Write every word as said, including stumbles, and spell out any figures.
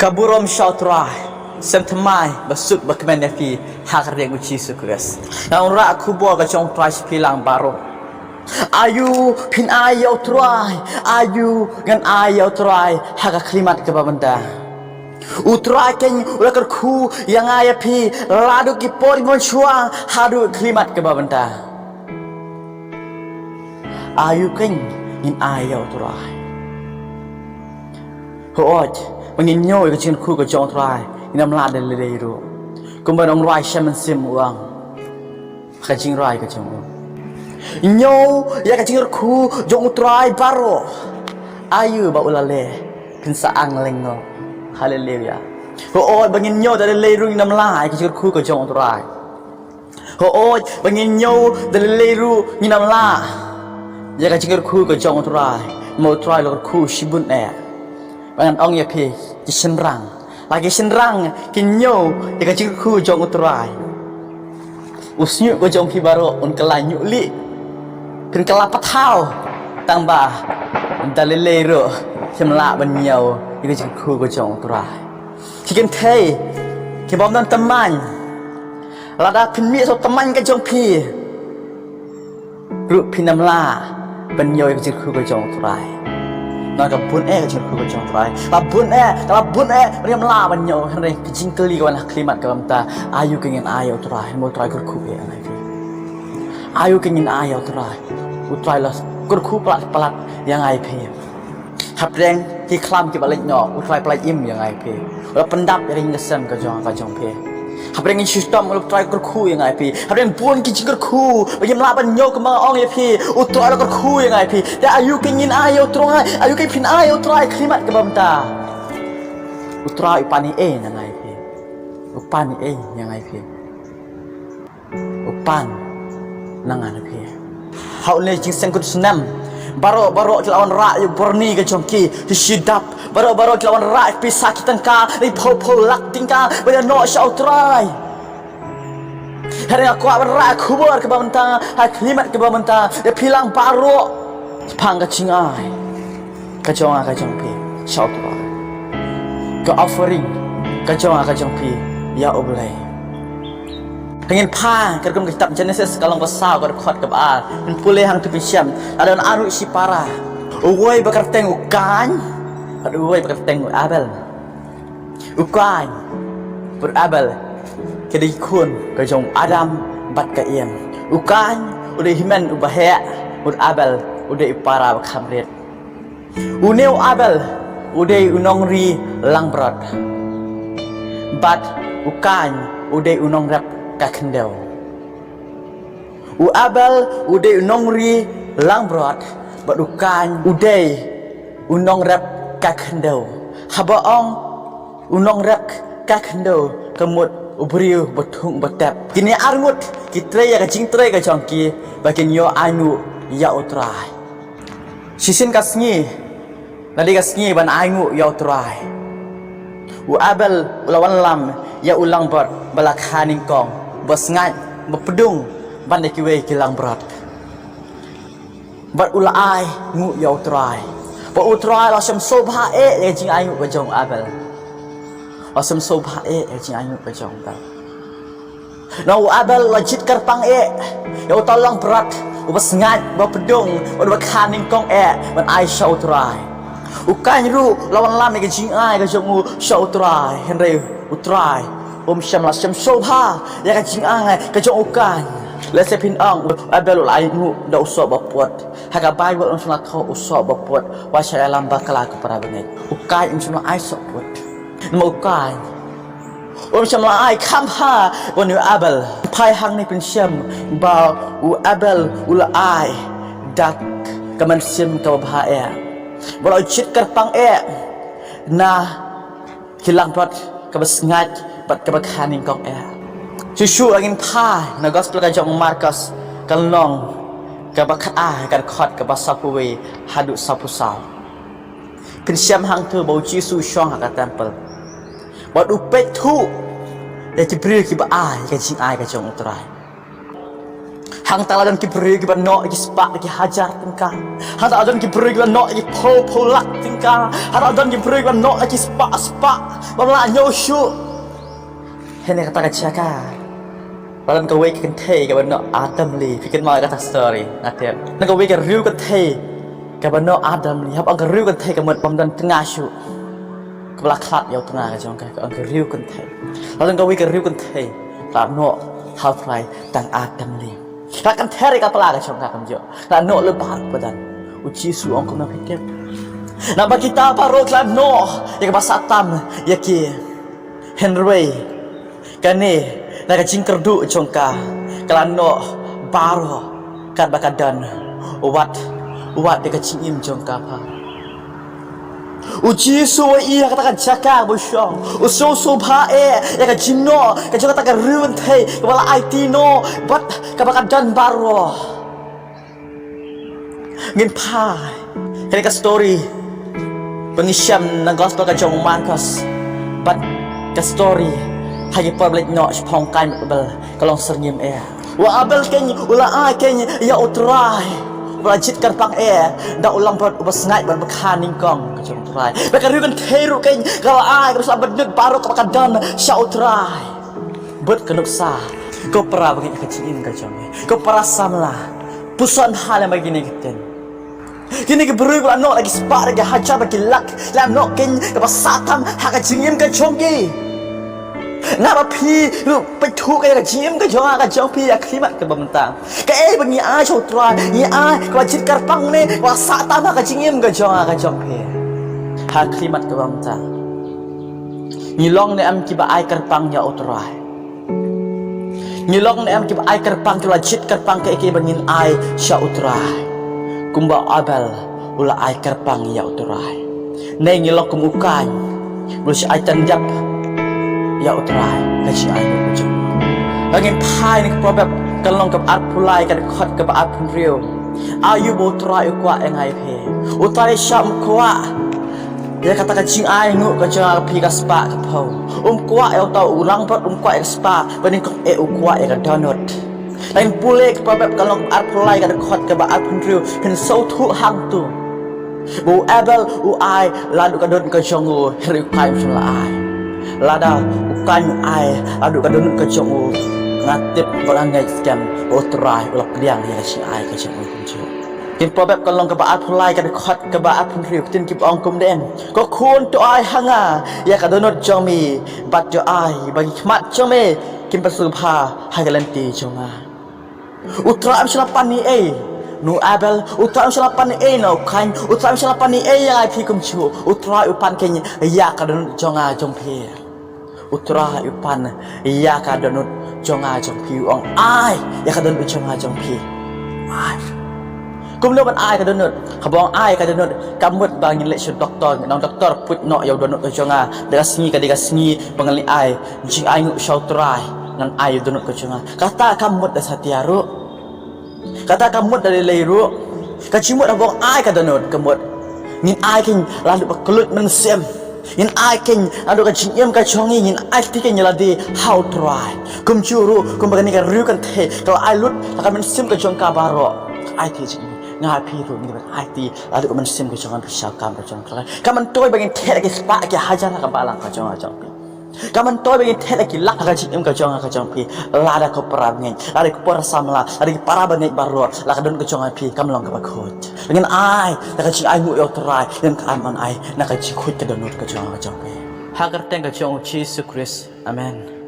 Ka burom sha u Trai. Sem thymmai ba suk ba kmen ïa phi ha ka kyrteng u Jisu Khrist. Nga wanrah khubor ka jong u Trai sha phi lang baroh. Aïu phin ai ïa u Trai, aïu ngan ai ïa u Trai ha ka khyllipmat kaba mynta. U Trai keiñ u la kyrkhu ïa nga ïa phi la naduh ki por ki mon shuwa haduh ka khyllipmat kaba mynta. Aïu keiñ ngin ai ïa u Trai. Hooid, ba ngin ñiew ïa ka jingkyrkhu ka jong u Trai, ngin ym lah da lei lei ruh. Kumba u nongrwai Shem Mynsiem u ong ha ka jingrwai ka jong u. Ñiew ïa ka jingkyrkhu jong u Trai baroh. Aïu ba u la leh, phin sa ang lyngngoh. Haleluia. Hooid, ba ngin ñiew da lei lei ruh ngin ym lah ïa ka jingkyrkhu ka jong u Trai. Hooid, ba ngin ñiew da lei lei ruh ngin ym lah ïa ka jingkyrkhu ka jong u Trai. Namar u Trai u la kyrkhu shibun eh. Ba ngan ong ïa phi, ki shynrang, la ki shynrang kin ñiew ïa ka jingkyrkhu jong u Trai, u shñiuh ka jong phi baroh un kylla ñiuh lieh, phin kylla pathaw. Tang ba da lei lei ruh phim lah ban ñiew ïa ka jingkyrkhu ka jong u Trai. Ki kynthei ki bym don tymmen, lada phin mih sa u tymmen ka jong phi ruh phin ym lah ban ñiew ïa ka jingkyrkhu ka jong u Trai. Namar ka bun eh ka jingkyrkhu ka jong u Trai. Ka bun eh, ka bun eh, phin ym lah ban ñiew. Hynrei ka jingkylli ka wan ha ka khyllipmat kaba mynta, aïu keiñ ngin ai ïa u Trai, namar u Trai u kyrkhu eh ïa nga ïa phi. Aïu keiñ ngin ai ïa u Trai. U Trai u la kyrkhu palat palat ïa nga ïa phi. Hapdeng ki khlam kiba leit noh, u Trai u pyllait im ïa nga ïa phi. U la pyndap ïa ka ïing ka sem ka jong nga ka jong phi. Hapdeng ki shitom, u Trai u kyrkhu ïa nga ïa phi. Hapdeng bun ki jingkyrkhu ba ngim lah ban ñiew, kumba nga ong ïa phi, u Trai u la kyrkhu ïa nga ïa phi. Te aïu keiñ ngin ai ïa u Trai, aïu keiñ phin ai ïa u Trai ha ka khyllipmat kaba mynta. U Trai u pan ei ei na nga ïa phi. U pan ei ei na nga ïa phi. U pan na nga na phi. Ha une u jingseng kut snem, baroh baroh ki la wanrah ïa u byrni ka jong ki, ki shadap. Baroh baroh ki la wanrah ïa ki pisa ki tyngka, ki phew phew lak tyngka, ban ïa noh sha u Trai. Hynrei nga kwah ban rah ïa ka khubor kaba mynta, ha ka khyllipmat kaba mynta, ïa phi lang baroh, shaphang ka jingai ka jong nga ka jong phi sha u Trai. Ka offering ka jong nga ka jong phi ïa U Blei. Ngin phai katkum ka kitab Genesis ka lynnong ba saw ka dkhot kaba ar. Ngin pule hangto, phin shem, la don arngut shipara. Uwei ba kyrteng u Kain, bad uwei ba kyrteng u Abel. U Kain bad u Abel ki dei ki khun ka jong u Adam bad ka Im. U Kain u dei u hynmen uba heh, u Abel u dei u para ba kham rit. Une u Abel u dei u nongri langbrot, bad u Kain u dei u nongrep ka khyndew. U Abel u dei u nongri langbrot, bad u Kain u dei u nongrep ka khyndew. Haba ong u nongrep ka khyndew, ka mut u briew ba thung ba tep. Kine arngut ki trei ïa ka jingtrei ka jong ki ba kin ïoh ainguh ïa u Trai. Shisien ka sngi, la dei ka sngi ban ainguh ïa u Trai. U Abel u la wanlam ïa u langbrot ba la kha nyngkong, ba sngaid, ba pdung ban da kiwei ki langbrot. Bad u la ainguh ïa u Trai. Bad u Trai u la sngewsih bha eh ïa ka jingainguh ka jong u Abel. U la sngewsih bha eh ïa ka jingainguh ka jong u Abel. Na u Abel u la jied kyrpang eh ïa uta u langbrot uba sngaid, ba pdung, uba kha nyngkong eh ban ai sha u Trai. U Kain ruh u la wanlam ïa ka jingai ka jong u sha u Trai. Hynrei u Trai um shym la sngewsih bha ïa ka jingai ka jong u Kain. Lehse phin ong u Abel u la ainguh da u soh ba put. Ha ka Baibl um shym la thoh u soh ba put. Wat sha ïalam bakla ko para bangeit. U Kain um shym la ai soh put. Namar u Kain um shym la ai kham bha ban ïa u Abel. Phai hangne phin shem ba u Abel u la ai da ka mynsiem kaba bha eh. Ba u la jied kyrpang eh na ki langbrot kaba sngaid bad kaba kha nyngkong eh. Shuh shuh ngin phai na gospel ka jong u Markos, ka lynnong kaba khatar, ka dkhot kaba sawphew wei haduh sawphew saw. Phin shem hangto ba u Jisu u shong ha ka templ bad u peit thuh ïa ki briew kiba ai ïa ka jingai ka jong u Trai. Hangta la don ki briew kiba noh ki spah ki hajar tyngka. Hangta la don ki briew kiba noh ki phew phew lak tyngka. Hangta la don ki briew kiba noh ki spah spah. Bym lah ñiew shuh. Hynrei kata ka jaka la don kawei ka kynthei kaba noh ar tylli. Phi kynmaw kata story, nga tip. Na kawei ka riew kynthei kaba noh ar tylli. Haba ong ka riew kynthei ka mut bym don tnga shuh. Kaba la khlad ïa u tnga ka jong ka, ka ong ka riew kynthei. La don kawei ka riew kynthei la noh ha u Trai tang ar tylli. La kynthei ka pla ka jong ka kumjuh. La noh lypa ba don. U Jisu u ong kumno phi tip? Naba kita baroh ki la noh ïa kaba sah tam ïa ki. Hynrei kane na ka jingkyrduh jong ka, ka la noh baroh katba ka don. Wat, wat ïa ka jingim jong ka pat. U Jisu u ïa kata ka jaka ba u shong. U sngewsih bha eh ïa ka jingnoh ka jong kata ka riew kynthei kaba la aiti noh bad kaba ka don baroh. Ngin phai kane ka story ba ngi shem na gospel ka jong u Markos bad ka story ha ki por ba leit noh shaphang u Kain bad u Abel ka long syrngiew eh. U Abel keiñ u la ai keiñ ïa u Trai uba la jied kyrpang eh da u langbrot uba sngaid bad ba kha nyngkong ka jong u Trai. Bad ka riew kynthei ruh keiñ ka la ai ka la bynnud baroh kaba ka don sha u Trai. Bad ka nuksa, ko para bangeit, ka jingim ka jong ngi, ko para samla, puson ha lem ba kine ki ktien. Kine ki briew ba la noh da ki spah da ki hajar da ki lak, la noh keiñ kaba sah tam ha ka jingim ka jong ki. Nga bad phi ruh peit thuh ka jingim ka jong nga ka jong phi ïa ka khlieh mat kaba mynta. Kaei ba ngi ai sha u Trai, ngi ai kaba jied kyrpang ne kaba sah tam ha ka jingim ka jong nga ka jong phi. Ha ka khlieh mat kaba mynta, ngi long ne em kiba ai kyrpang ïa u Trai? Ngi long ne em kiba ai kyrpang, kiba la jied kyrpang kaei kaei ba ngin ai sha u Trai, kumba u Abel u la ai kyrpang ïa u Trai? Ne ngi long kum u Kain, ba u la shah ai tang jap ïa u Trai ka jingai nguh ka jong u? Ba ngin phai na ka Proverb ka lynnong kaba arphew lai ka dkhot kaba arphew hynriew. Aïu ba u Trai u kwah ïa nga ïa phi? U Trai shisha um kwah ïa kata ka jingai nguh ka jong nga ïa phi ka spah ka phew. Um kwah ïa uta u langbrot, um kwah ïa ka spah, ba nyngkong eh u kwah ïa ka dohnud. Lada ngin pule ka Proverb ka lynnong kaba arphew lai ka dkhot kaba arphew hynriew, phin sngewthuh hangto ba u Abel u ai la dei ka dohnud ka jong u, hynrei u Kain um shym la ai. Lada u Kain u ai la dei ka dohnud ka jong u, nga tip bad nga ngeit skhem ba u Trai u la pdiang ïa ka jingai ka jong u kumjuh. Kin Proverb ka lynnong kaba arphew lai ka dkhot kaba arphew hynriew, ka ktien ki ong kumne: Ko khun, to ai ha nga ïa ka dohnud jong me, bad to ai ba ki khmat jong me kin pynsngewbha ha ka lynti jong nga. U Trai um shym la pan ei ei na u Abel, u Trai um shym la pan ei ei na u Kain, u Trai um shym la pan ei ei ïa nga ïa phi kumjuh. U Trai u pan keiñ ïa ka dohnud jong nga jong phi. U Trai u pan ïa ka dohnud jong nga jong phi, u ong ai ïa ka dohnud jong nga jong phi. Ai. Kumno ban ai ka dohnud? Haba ong ai ka dohnud, kam mut ba ngin leit sha u doktor, ngin ong, doktor, put noh ïa u dohnud ka jong nga da ka sngi, ka dei ka sngi ba ngan leit ai jingai nguh sha u Trai, ngan ai ïa u dohnud ka jong nga. Kata kam mut da satia ruh. Kata kam mut da lei lei ruh. Ka jingmut haba ong ai ka dohnud ka mut ngin ai keiñ la dei ba kylluid mynsiem. Ngin ai keiñ la dei ka jingim ka jong ngi, ngin aiti keiñ ïa lade ha u Trai. Kumjuh ruh kumba kane ka riew kynthei ka la ai lut la ka mynsiem ka jong ka baroh. Ka aiti jingim. Nga phi ruh ngin aiti la dei ka mynsiem ka jong ngi, pisa kam ka jong u Trai. Kam myntoi ba ngin thied ki spah ki hajar ha ka balang ka jong nga jong phi. Kam myntoi ba ngin thied ki lak ha ka jingim ka jong nga ka jong phi. Lada ko para bangeit, lada ko para samla, lada ki para bangeit baroh, la ka dohnud ka jong nga phi kam long kaba khuid. Ngin ai da ka jingai nguh ïa u Trai, ngin, kam ai na ka jingkhuid ka dohnud ka jong nga ka jong phi. Ha ka kyrteng ka jong u Jisu Khrist. Amen.